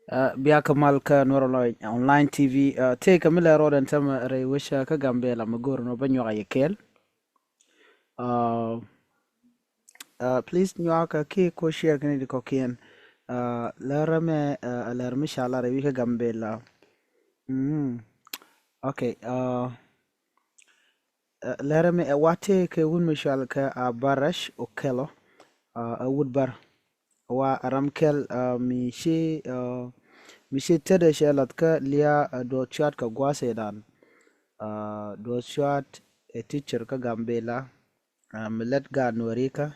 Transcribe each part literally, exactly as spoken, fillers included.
Bia kä mal kä Nuɛr Online T V. Tëë kɛ mi lɛ rɔɔdɛ ɛn tämɛ rɛy wec kä Gambɛla mi go̱o̱r nɔ bä nyuak a yɛ kɛɛl. Please nyuak kä kiɛ ko share kini di kɔkiɛn. Lɛr mɛ a lɛr mi ca lar rɛy wec kä Gambɛla. Okay. Lɛr mɛ ɛ wa tëë kɛ wut mi cual kɛ Abarash Okello. Ɛ wut bär wa ram kɛl mi ci mi ci tetdɛ cɛ lath kä lia̱a̱ duɔth cuat kɛ gua̱a̱th ëëdan. Duɔth cuat ɛ teacher kä Gambɛla mi lät gaat Nuäärikä.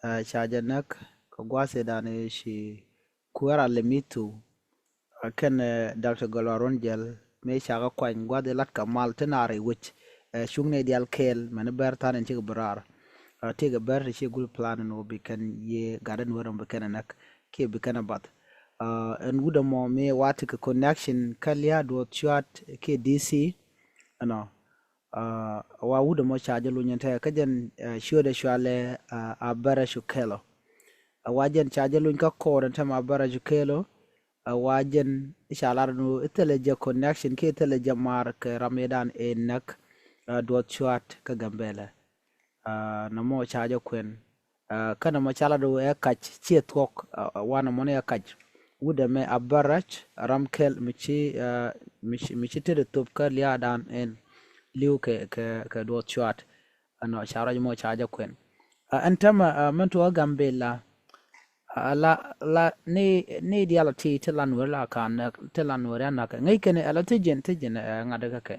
Ca jɛ näk kɛ gua̱a̱th ëëdan ëë ci Kuäär Alemitu kɛnɛ Doctor Gɔlɔr Runjɛl mëë ca kɛ kuany gua̱th ëë lat kɛ mal ti naar i̱ wec. Cuŋ nɛy diaal kɛɛl mɛn i̱ bɛr tha̱a̱n in cikɛ bi raar. Tëëkɛ bɛr ti ci gul plan in ɣöö bi kɛn yiëë gat in wä rɛm bi kɛn ɛ näk kiɛ bi kɛn ɛ bath. Ɛn wut ɛmɔ mëë wa tekɛ connection kä lia̱a̱ duɔth cuat kiɛ D C ɛnɔ. Wa wut ɛmɔ ca jɛ luny ɛn tɛkɛ kä jɛn ciötdɛ cualɛ Abarash Okello. Wa jɛn ca jɛ luny kä kɔɔr ɛn tɛmɛ Abarash Okello. Wa jɛn i̱ ca lar nu i̱ thilɛ jɛ connection kiɛ i̱ thilɛ jɛ maar kɛ ram ëëdan ëë näk duɔth cuat kä Gambɛla. Nɔmɔ ca jɛ kuɛn. Kä nɔmɔ ca lar du ɛ kac ciɛ thuɔ̱k. Wa nɔmɔ ni ɛ kac wut ɛmɛ Abarash ram kɛl mi ci mi ci tetdɛ thop kä lia̱a̱dan ɛn li̱w kɛ kɛ duɔth cuat. Ɛnɔ ca ruac mɔ ca jɛ kuɛn. Ɛn tämɛ mɛn tuɔɔk Gambɛla. La la ni ni diaal ti ti la Nuääri la kan ti la Nuääri anakɛ ŋäc kɛn ɛ la ti jiɛn ti jiɛn ɛ ŋa̱t kä kɛ.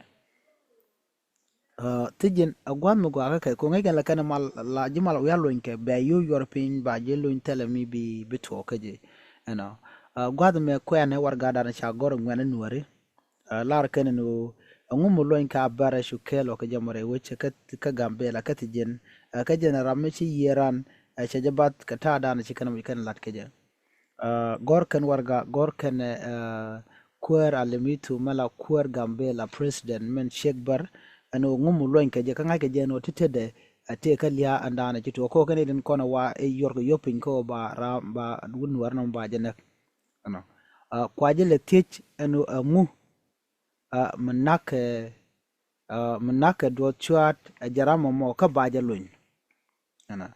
Ti jiɛn ɛ gua̱th mi guakä kɛ ko ŋäc kɛn la kɛn mal la ji̱ mal wiaa lony kɛ bɛ yo̱o̱ yuɔr piny ba ji̱ lony thilɛ mi bi bi tuɔɔk kä ji̱. Ɛnɔ gua̱th mɛ kuɛn ɛ warɛgadan ca gɔr ŋuɛn ɛ Nuääri. Lar kɛn ni ɣöö ɛŋu mi luɔny kä Abarash Okello kɛ jɛ mɔ rɛy wec kä Gambɛla kä ti jiɛn kä jɛn ram mi ci yiëë ran cɛ jɛ bath kɛ ta̱a̱dan ci kɛn mɔ ci kɛn lat kɛ jɛ. Gɔr kɛn warɛga gɔr kɛn Kuäär Alemitu mɛ la Kuäär Gambɛla president mɛn ciek bär ɛn ɣöö ɛŋu mi luɔny kɛ jɛ kä ŋa̱c kɛ jɛ ɛn ɣöö ti tetdɛ a tëë kä lia̱a̱ ɛn da̱a̱n ci tuɔɔk kä kɛn i̱ din kɔn ɛ wa i̱ yuɔr kɛ yop piny kä ɣöö ba ram ba wut Nuäär nɔm ba jɛ näk. Ɛnɔ kua jɛ lɛ thiec ɛn ɣöö ɛŋu mi nakɛ mi nakɛ duɔth cuat ɛ jɛ ram mɔmɔ kä ba jɛ luny. Ɛnɔ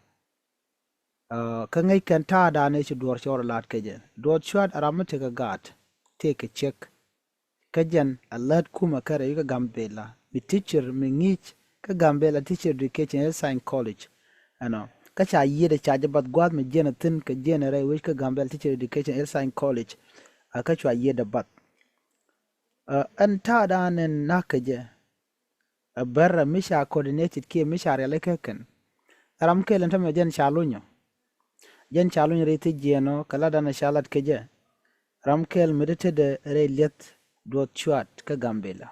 kä ŋäc kɛn ta̱a̱dan ëë ci duɔ̱ɔ̱r cɔɔr lat kɛ jɛ duɔth cuat ɛ ram mi tekɛ gaat tekɛ ciek. Kä jɛn a lät kumɛ kä rɛy kä Gambɛla mi teacher mi ŋi̱i̱c kä Gambɛla Teacher Education Health Science College. Ɛnɔ kä ca yiëëdɛ ca jɛ bath gua̱a̱th mi jiɛn a thi̱n kɛ jiɛn a rɛy wec kä Gambɛla Teacher Education Health Science College. A kä cua yiëëdɛ bath. Ɛn ta̱a̱dan ɛn na̱k kɛ jɛ. A bär a mi ca coordinated kiɛ mi ca rialikä kɛn. Ram kɛl ɛn tämɛ jɛn ca lunyɔ. Jɛn ca lunyɔ rɛy thi jiɛɛnɔ kɛ latdan a ca lat kɛ jɛ. Ram kɛl mi ti tetdɛ rɛy lieth duɔth cuat kä Gambɛla.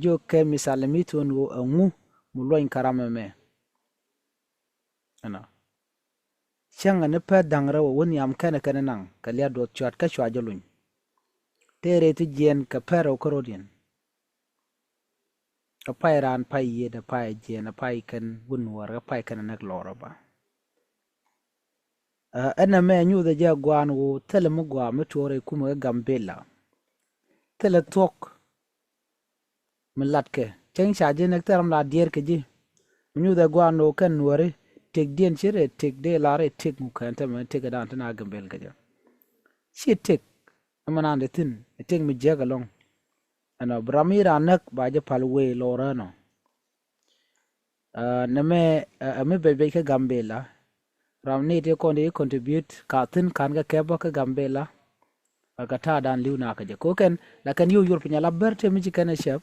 Jiök kɛ mi ca lɛ mi thuɔ̱n ɣöö ɛŋu mi luɔny kä ram ɛmɛ. Ɛnɔ cäŋ ɛn ni pɛth da̱ŋ rɛw ɛ wä nhiam kɛnɛ kɛnɛ naŋ kɛ lia̱a̱ duɔth cuat kä cua jɛ luny. Tëë rɛy thi jiɛɛn kɛ pɛr rɛw kä ro̱diɛn. Ɛ pay raan pay yiëëdɛ pay jiɛɛn ɛ pay kɛn wun wäär ɛ pay kɛn ɛ näk lɔɔr ɛ ba. Ɛn ɛmɛ nyuuth ɛ jɛ gua̱a̱n wu thilɛ mi gua̱a̱ mi tuɔɔr ɛ kumɛ kä Gambɛla. Thilɛ thuɔ̱k mi latkɛ cäŋ ca ji̱ näk thil ram la diɛɛr kɛ ji̱. Mi nyuuth ɛ gua̱a̱n wu kɛn nuääri tëkdiɛn ci rɛ tëk dee la rɛ tëk ŋu kɛn tämɛ tëk ɛ da̱a̱n ti na Gambɛl kɛ jɛ. Ci tëk ɛmɛ naan dee thi̱n ɛ tëk mi jiäk ɛlɔ̱ŋ. Ɛnɔ bi ram mi raan näk ba jɛ pal wee lɔɔr ɛnɔ. Nɛmɛ ɛ mi bɛc bɛc kä Gambɛla. Ram ni ti kɔn ti contribute ka thi̱n kan kɛ kɛpä kä Gambɛla. Ɛ kɛ ta̱a̱ dan li̱w na kä jɛ ko kɛn la kɛn yo̱o̱ yor piny ala bär te mi ci kɛn ɛ cɛp.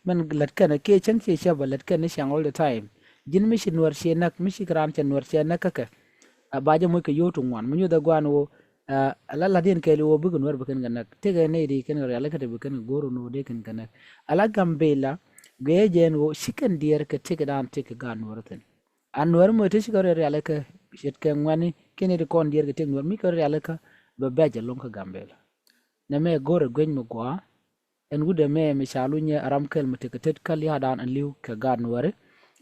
Mɛn lät kɛn ɛ kiɛ cäŋ ci cɛp ɛ lät kɛn ni ciaŋ all the time. Ji̱n mi ci nuɛr ciɛ näk mi ci kɛ raan cɛ nuɛr ciɛ näk kä kɛ. Ɛ ba jɛ moc kɛ yo̱o̱ ti ŋuan mi nyuth ɛ guan wo. Ala la̱tdiɛn kɛɛli ɣöö bikɛ nuäär bi kɛn kɛ näk tëkɛ nɛy ti kɛn kɛ rialikä ti bi kɛn kɛ go̱o̱r ɣöö dee kɛn kɛ näk. Ala Gambɛla guiɛ jɛ ɛn ɣöö ci kɛn diɛɛr kɛ tëkɛ daan tëkɛ gaat nuäär thi̱n. A nuäär mi ti ci kɛ rɔ rialikä ce̱tkɛ ŋuɛ̈ni kɛn nɛy ti kɔn diɛɛr kɛ tëk nuäär mi kɛ rɔ rialikä bɛ bɛ̈c ɛlɔ̱ŋ kä Gambɛla. Nɛmɛ go̱o̱rɛ guic mi gua̱a̱. Ɛn wut ɛmɛ mi ca lunyɛ ram kɛl mi tekɛ tet kä lia̱a̱dan ɛn li̱w kɛ gaat nuääri.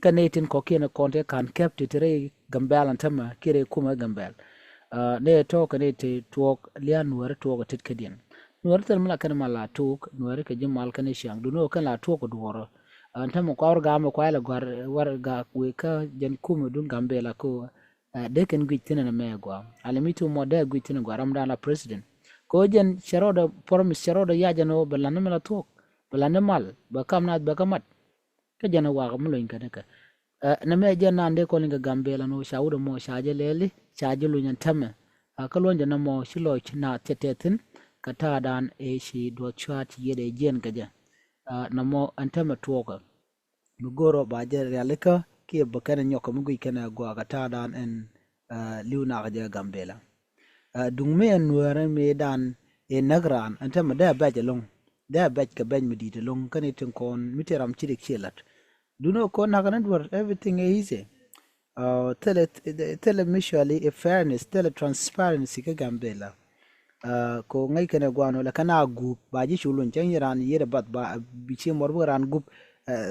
Kɛ nɛy tin kɔ̱kiɛn ɛ kɔn tëë ka̱n kɛp ti ti rɛy Gambɛl ɛn tämɛ kiɛ rɛy kumɛ Gambɛl. Nɛ tɔk kɛn i̱ ti tuɔɔk lian Nuɛri tuɔɔk i̱ tit kädiɛn. Nuɛri thil mi la kɛn ma la tuɔɔk Nuɛri kɛ ji̱ mal kɛn i̱ ciaŋ duni ɣöö kɛn la tuɔɔk i̱ duɔɔrä. Ɛn tämɛ kua wä gaamɛ kua ilɛ gua̱r wär gaak wëë kä jɛn kumɛ dun Gambela ko. Dee kɛn guic thi̱n ɛn ɛmɛ gɔaa alɛ mi ti mɔ dee guic thi̱n gɔaa ram dan la president. Ko jɛn cɛ rɔɔdɛ promise cɛ rɔɔdɛ yac ɛn ɣöö bɛ lan ni mi la tuɔɔk bɛ lan ni mal bɛ kam naath bɛ kä mat. Kä jɛn ɛ wakä mi lony kɛn kɛ nɛ mɛ jɛn naan dee kɔn liŋ kɛ Gambela ni ca wut ɛmɔ ca jɛ lɛli ca jɛ lony ɛn tämɛ. Kä luɔny jɛ nɔmɔ ci lɔc na thiɛ tɛthin kɛ ta̱a̱dan ëë ci duɔth cua̱a̱t ci yiëdɛ jiɛn kɛ jɛ. Nɔmɔ ɛn tämɛ tuɔɔkä mi go̱o̱rɔ ba jɛ rialikä kiɛ bä kɛn ɛ nyɔk kɛ mi guic kɛn ɛ gɔaa kɛ ta̱a̱dan ɛn li̱w nak jɛ Gambela. Duŋ mi ɛn Nuäärä mëëdan ëë näk raan ɛn tämɛ dee a bɛc ɛlɔ̱ŋ. Dee a bɛc kɛ bɛc mi di̱i̱t ɛlɔ̱ŋ kä ni tin kɔn mi ti ram ci rik ci la̱t. Duŋ ni kɔn nakä ni duɔ̱r everything is easy. Thilɛ thilɛ mutually a fairness thilɛ transparency kä Gambela. Ko ŋäc kɛn ɛ guan wala kɛn a gup ba ji̱ cu luny cäŋ yi raan yiet ɛ bath ba bi ci mɔr bik raan gup.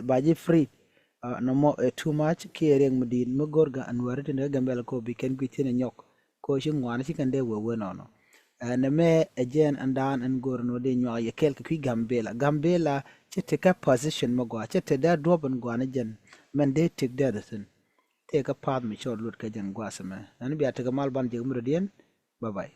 Ba ji̱ free. Nɔmɔ ɛ too much kiɛ riɛk mi di̱i̱t mi go̱r kä Nuäärä tin kä Gambela ko bi kɛn guic thi̱n ɛ nyɔk. Ko ci ŋuan ci kɛn dee wee wee nɔnɔ. Ɛn ɛmɛ ɛ jɛn ɛn daan ɛn go̱r ɛn wä dee nyuak yɛ kɛɛl kɛ kui̱ Gambela Gambela. Cɛ tekɛ position mi gɔaa cɛ te dee duɔp ɛn gɔaa ni jɛn mɛn dee tek dee dhɛ thi̱n. Tëë kä path mi cɔɔr luɔt kɛ jɛn gua̱a̱th ɛmɛ ɛn bia tekɛ mal ban jek mi rɔ diɛn. Bye bye.